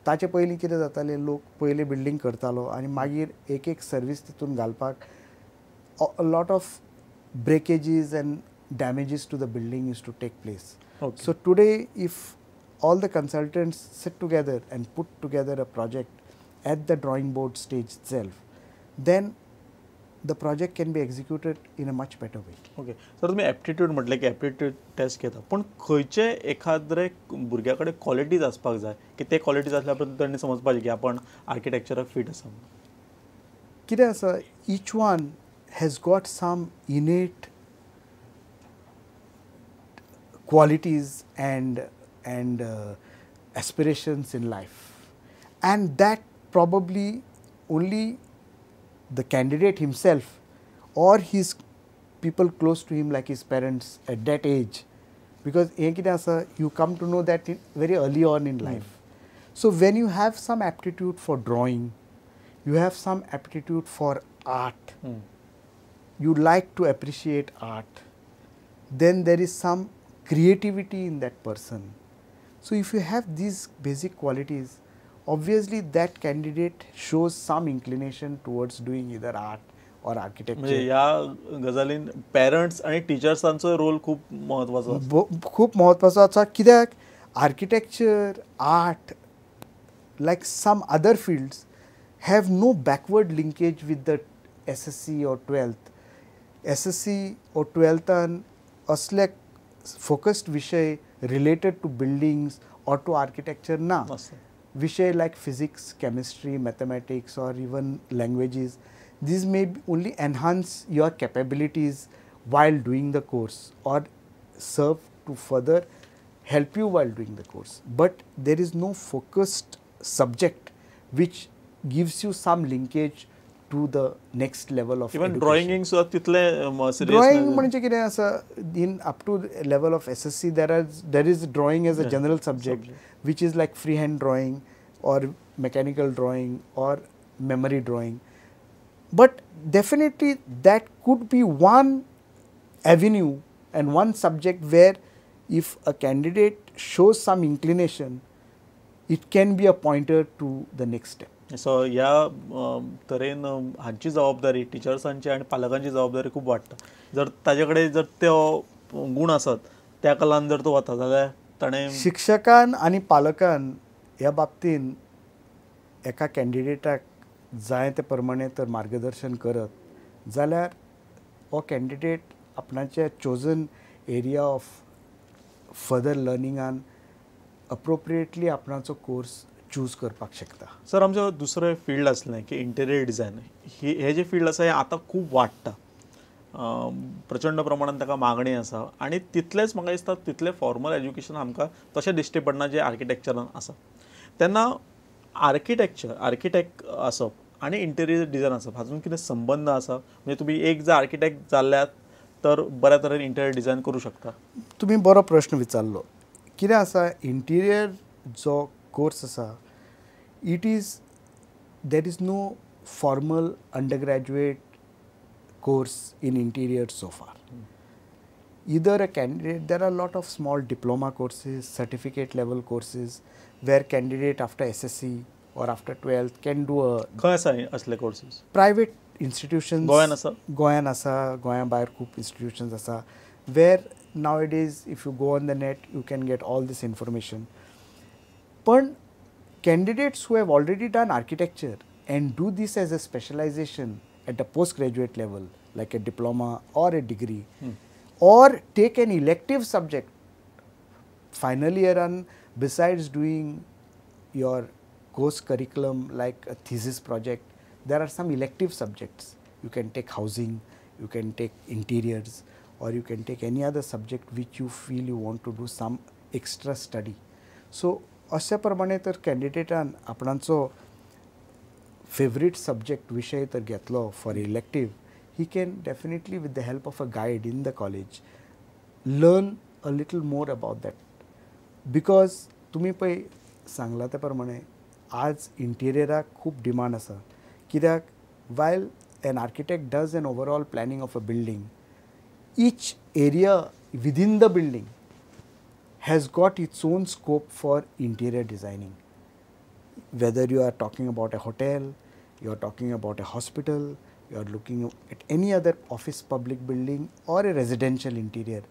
ताचे पयलीं कितें जातालें, लोक पयलीं बिल्डींग करतालो आनी मागीर एक एक सर्वीस तितून घालपाक a lot of breakages and damages to the building used to take place. Okay. So today if all the consultants sit together and put together a project at the drawing board stage itself, then the project can be executed in a much better way. Okay sir, तुमी aptitude म्हटलें की aptitude taste घेता, पूण खंयचे एखाद्रे भुरग्या कडेन qualities आसपाक जाय की ते क्वॉलिटीज आसल्या उपरांत तांणी समजपाचें की आपण आर्किटेक्चराक फीट आसा? कितें आसा, each one has got some innate qualities and aspirations in life, and that probably only the candidate himself or his people close to him like his parents at that age, because हें कितें आसा, you come to know that very early on in life. So when you have some aptitude for drawing, you have some aptitude for art, you like to appreciate art, then there is some creativity in that person. So if you have these basic qualities, obviously that candidate shows some inclination towards doing either art or architecture. म्हणजे ह्या गजालीन parents आनी टिचर्सांचो role खूब म्हत्वाचो आसा. खूब म्हत्वाचो आसा, कित्याक architecture, art like some other fields have no backward linkage with the SSC or 12th. SSC or 12than असले focused विषय related to buildings or to architecture ना. विषय like physics, chemistry, mathematics or even languages, these may only enhance your capabilities while doing the course or serve to further help you while doing the course. But there is no focused subject which gives you some linkage to the next level of even education. Drawing सुद्धा तितले serious drawing म्हणजे कितें आसा, in up to level of SSC there is drawing as a general subject which is like free hand drawing or mechanical drawing or memory drawing, but definitely that could be one avenue and one subject where if a candidate shows some inclination, it can be a pointer to the next step. So ह्या तरेन हांची जबाबदारी टिचर्सांची आनी पालकांची जबाबदारी खूब वाडटा. जर ताजे कडेन जर तो गूण आसत त्या कलान जर तो वता जाल्यार ताणें शिक्षकान आनी पालकान ह्या बाबतीन एका कॅन्डिडेटाक जाय ते प्रमाणे तर मार्गदर्शन करत जाल्यार हो कॅन्डिडेट आपणाच्या चोजन एरिया ऑफ फर्दर लर्निंगान अप्रोप्रिएटली आपणाचो कोर्स चूज करपाक शकता. सर, आमचो दुसरें फिल्ड आसलें की इंटेरियर डिझायन, हे जे फिल्ड आसा हें आतां खूब वाडटा, प्रचंड प्रमाणान ताका मागणी आसा आनी तितलेंच म्हाका दिसता तितलें फॉर्मल एज्युकेशन आमकां तशें दिश्टी पडना जें आर्किटेक्चरान आसा. तेन्ना आर्किटेक्चर, आर्किटेक्ट आसप आनी इंटेरियर डिझायन आसप हातूंत कितें संबंद आसा? म्हणजे तुमी एक जर आर्किटेक्ट जाल्यात तर बऱ्या तरेन इंटेरियर डिझायन करूं शकता? तुमी बरो प्रश्न विचारलो. कितें आसा, इंटिरियर जो कोर्स आसा, it is there is no formal undergraduate course in interior so far. Either a candidate, there are lot of small diploma courses, certificate level courses where candidate after SSC or after 12th can do a. खंय आसा असले courses? Private institutions गोंयान आसा, गोंयान आसा, गोंया भायर खूब इन्स्टिट्यूशन्स आसा where nowadays if you go on the net you can get all this information. पण candidates who have already done architecture and do this as a specialization at a postgraduate level like a diploma or a degree or take an elective subject final year on, besides doing your course curriculum like a thesis project, there are some elective subjects. You can take housing, you can take interiors, or you can take any other subject which you feel you want to do some extra study. So अशा प्रमाणे तर कॅन्डिडेटान आपणाचो favourite subject विशय तर घेतलो for elective, he can definitely with the help of a guide in the college learn a little more about that. Because तुमी पळय सांगला त्या प्रमाणे आज इंटिरियराक खूब डिमांड आसा, कित्याक while an architect does an overall planning of a building, each area within the building has got its own scope for interior designing. Whether you are talking about a hotel, you are talking about a hospital, you are looking at any other office public building or a residential interior.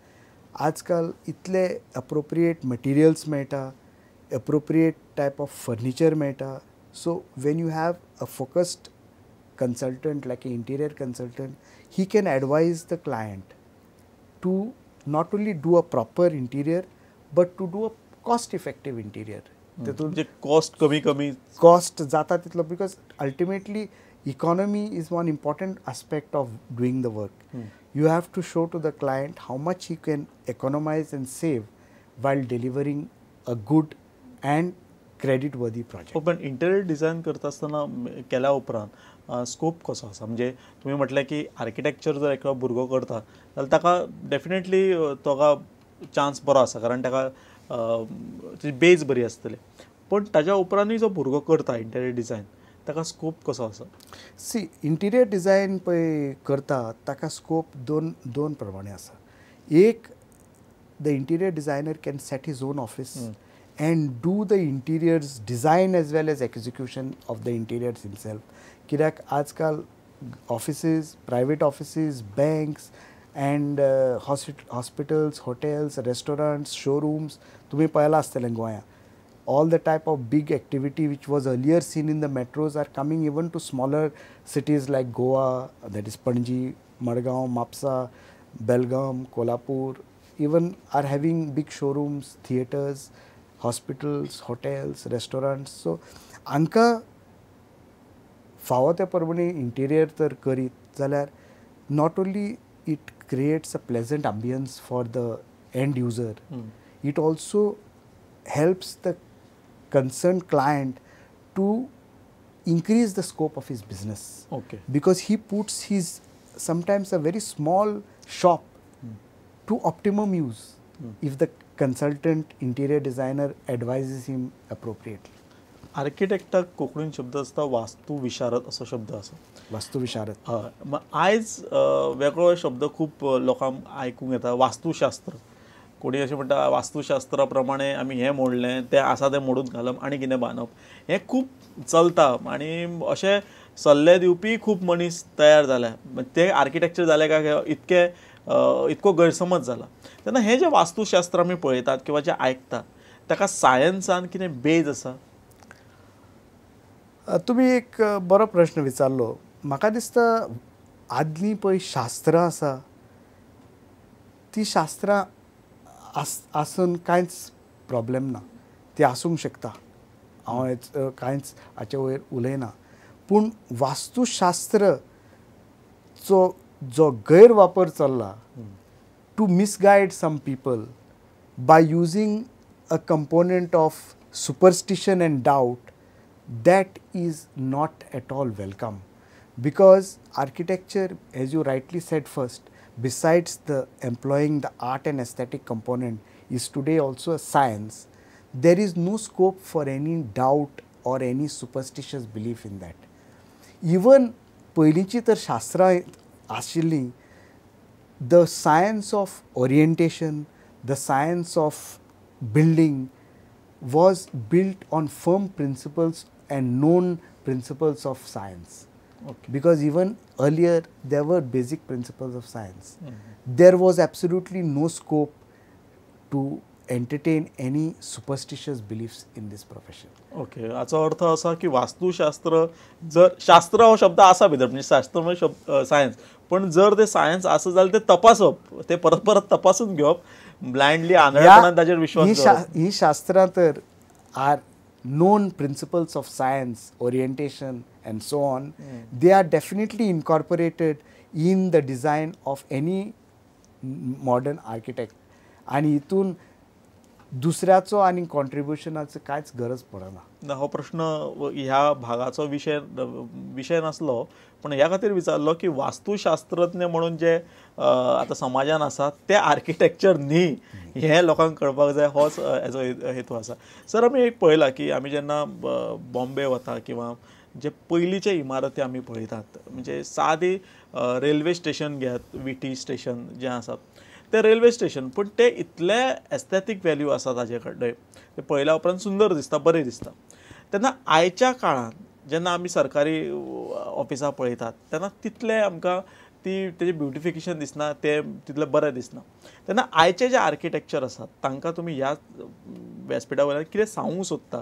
आजकाल इतले appropriate materials मेळटा, appropriate type of furniture मेळटा. So when you have a focused consultant like a interior consultant, he can advise the client to not only do a proper interior but to do a cost effective interior. तेतून म्हणजे cost कमी कमी cost जाता तितलो, because ultimately economy is one important aspect of doing the work. You have to show to the client how much he can economize and save while delivering a good and credit worthy project. पण interior design करता आसतना केल्या उपरांत scope कसो आसा? म्हणजे तुमी म्हटलें की आर्किटेक्चर जर एकलो भुरगो करता जाल्यार ताका डेफिनेटली ताका चान्स बरो आसा, कारण ताका ती बेज बरी आसतली. पण ताज्या उपरांतूय जो भुरगो करता इंटेरियर डिझायन ताका स्कोप कसो आसा? सी, इंटिरियर डिझायन पळय करता ताका स्कोप दोन प्रमाणे आसा. एक, the interior designer can set his own office and do the interiors design as well as execution of the interiors himself. कित्याक आजकाल offices, private offices, banks and hospitals, hotels, restaurants, showrooms तुमी पळयलां आसतलें गोंयांत. All the type of big activity which was earlier seen in the metros are coming even to smaller cities like Goa, that is Panaji, Madgaon, Mapsa, Belgaum, Kolhapur, even are having big showrooms, theatres, hospitals, hotels, restaurants. So हांकां फावो त्या प्रमाणे interior तर करीत जाल्यार not only it creates a pleasant ambience for the end user, it also helps the concerned client to increase the scope of his business. Because he puts his sometimes a very small shop to optimum use if the consultant interior designer advises him appropriately. आर्किटेक्टाक कोंकणीन शब्द आसता वास्तू विशारद असो शब्द आसा. वास्तू विशारद. हय, आयज वेगळो शब्द खूब लोकांक आयकूंक येता, वास्तुशास्त्र. कोणी अशें म्हणटा वास्तुशास्त्रा प्रमाणे आमी हें मोडलें, तें आसा तें मोडून घालप आनी कितें बांदप, हें खूब चलता आनी अशे सल्ले दिवपी खूब मनीस तयार जाल्या. ते आर्किटेक्चर जाले काय इतके इतको गैरसमज जाला. तेन्ना हें जें वास्तुशास्त्र आमी पळयतात किंवा जें आयकतात ताका सायन्सान कितें बेज आसा? तुमी एक बरो प्रश्न विचारलो. म्हाका दिसता आदलीं पळय शास्त्रां आसा ती शास्त्रां आसून कांयच प्रॉब्लेम ना, ती आसूंक शकता, हांव कांयच हाचे वयर उलयना. पूण वास्तुशास्त्रचो जो गैरवापर चल्ला to misguide some people by using a component of superstition and doubt, that is not at all welcome. Because architecture, as you rightly said first, besides the employing the art and aesthetic component, is today also a science. There is no scope for any doubt or any superstitious belief in that. Even पयलींची तर शास्त्रां आशिल्लीं, the science of orientation, the science of building was built on firm principles and known principles of science. Because even earlier there were basic principles of science. There was absolutely no scope to entertain any superstitious beliefs in this profession. Okay, हाचो अर्थ असा की वास्तुशास्त्र जर शास्त्र हो शब्द आसा भितर, म्हणजे शास्त्र म्हणजे शब्द सायन्स, पण जर ते सायन्स आसा जाल्यार ते तपासप, ते परत परत तपासून घेवप, ब्लायंडली आंधळेपणान ताचेर विश्वास दवरप. ही शास्त्रां तर are known principles of science, orientation and so on. They are definitely incorporated in the design of any modern architect. आनी हितून दुसऱ्याचो आनी कॉन्ट्रिब्युशनाचो कांयच गरज पडना. ना, हो प्रश्न ह्या भागाचो विशय नासलो, पण ह्या खातीर विचारलो की वास्तुशास्त्रज्ञ म्हणून जे आतां समाजान आसा ते आर्किटेक्चर न्ही हें लोकांक कळपाक जाय, होच हेजो हेतू आसा. सर, आमी एक पळयलां की आमी जेन्ना बॉम्बे वता किंवा जे पयलींचे इमारती आमी पळयतात, म्हणजे सादी रेल्वे स्टेशन घेयात, विटी स्टेशन जें आसा ते रेल्वे स्टेशन, पूण ते इतले एस्थेटीक व्हॅल्यू आसा ताजे कडेन, ते पळयल्या उपरांत सुंदर दिसता, बरें दिसता. तेन्ना आयच्या काळांत जेन्ना आमी सरकारी ऑफिसां पळयतात तेन्ना तितलें आमकां ती तेजें ब्युटिफिकेशन दिसना, तें तितलें बरें दिसना. तेन्ना आयचे जे आर्किटेक्चर आसात तांकां तुमी ह्या व्यासपिठा वयल्यान कितें सांगूंक सोदता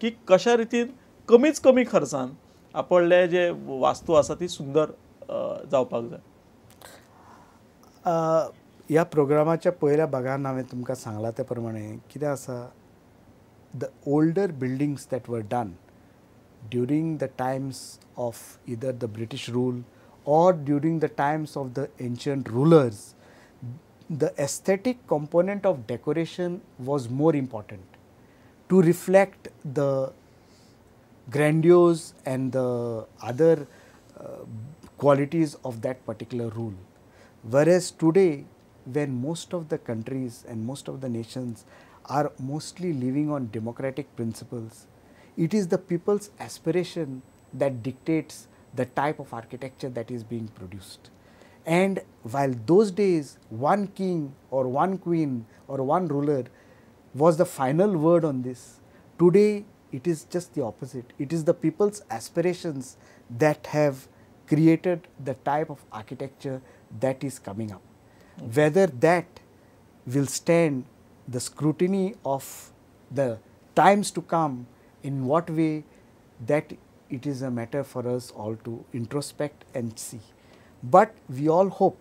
की कशा रितीन कमीच कमी खर्चान आपले जे वास्तू आसा ती सुंदर जावपाक जाय? ह्या प्रोग्रामाच्या पयल्या भागान हांवें तुमकां सांगलां ते प्रमाणे कितें आसा, the older buildings that were done during the times of either the British rule or during the times of the ancient rulers, the aesthetic component of decoration was more important to reflect the grandiose and the other qualities of that particular rule. Whereas today, when most of the countries and most of the nations are mostly living on democratic principles, it is the people's aspiration that dictates the type of architecture that is being produced. And while those days one king or one queen or one ruler was the final word on this, today it is just the opposite. It is the people's aspirations that have created the type of architecture that is coming up. Whether that will stand the scrutiny of the times to come, in what way, that it is a matter for us all to introspect and see. But we all hope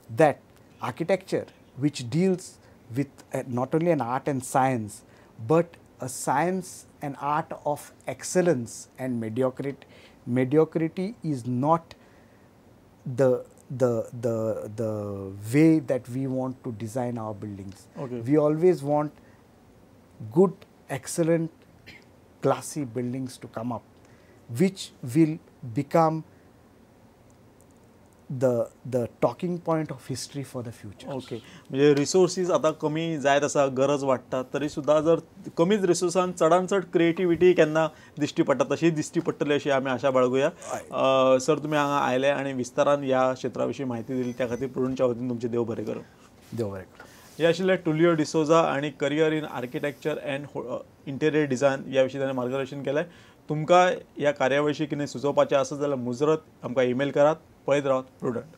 that architecture, which deals with not only an art and science, but a science and art of excellence and mediocrity. Mediocrity is not the way that we want to design our buildings. Okay. We always want good, excellent, classy buildings to come up, which will become the talking point of history for the future. Okay, म्हणजे resources आतां कमी जायत आसा, गरज वाडटा, तरी सुद्दां जर कमीच रिसोर्सान चडान चड क्रिएटिविटी केन्ना दिश्टी पडटा तशी दिश्टी पडटली अशी आमी आशा बाळगुया. सर, तुमी हांगा आयले आनी विस्तारान ह्या क्षेत्रा विशीं म्हायती दिली त्या खातीर प्रुडंटच्या वतीन तुमचें देव बरें करूं. देव बरें करूं. हे आशिल्ले टुलियो डिसोजा आनी career in architecture and interior design ह्या विशीं ताणें मार्गदर्शन केलें. तुमकां ह्या कार्या विशीं कितें सुचोवपाचें आसत जाल्यार मुजरत आमकां ईमेल करात. पळयत रावात प्रुडंट.